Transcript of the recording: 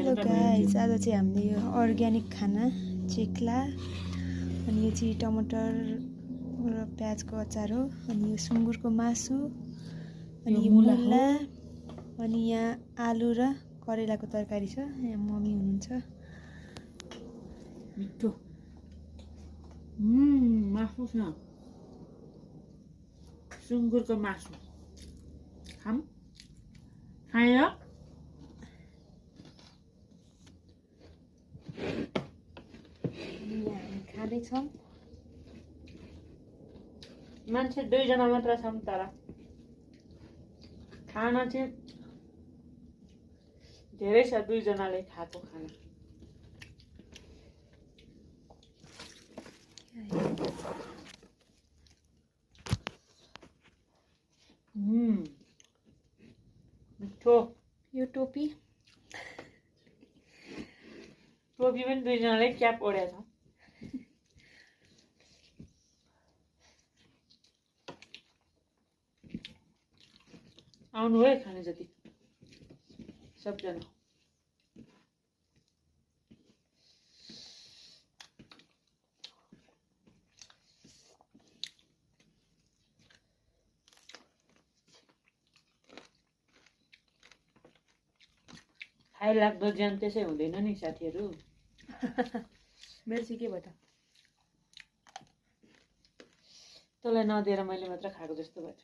Hello guys, आज चाहिँ हामीले यो अर्ग्यानिक खाना चिक्ला अनि यो चाहिँ टमाटर र प्याजको अचार हो। अनि यो सुँगुरको मासु अनि यो मुला अनि यहाँ आलु र करेलाको तरकारी छ। यहाँ मम्मी हुनुहुन्छ। मिठो मासु छ, सुँगुरको मासु खायो। हामी खाँदैछौँ। मान्छे 2 जना मात्र छौँ, तर खाना चाहिँ धेरै छ। 2 जनाले खाएको खाना। मिठो। यो टोपी पनि 2 जनाले क्याप ओढेको छ। आउनु है खाने जति सबजना। खाइ लाग्दो ज्यान त्यसै हुँदैन नि साथीहरू। मेरो चाहिँ के भयो त? तँलाई नदिएर मैले मात्र खाएको जस्तो भयो।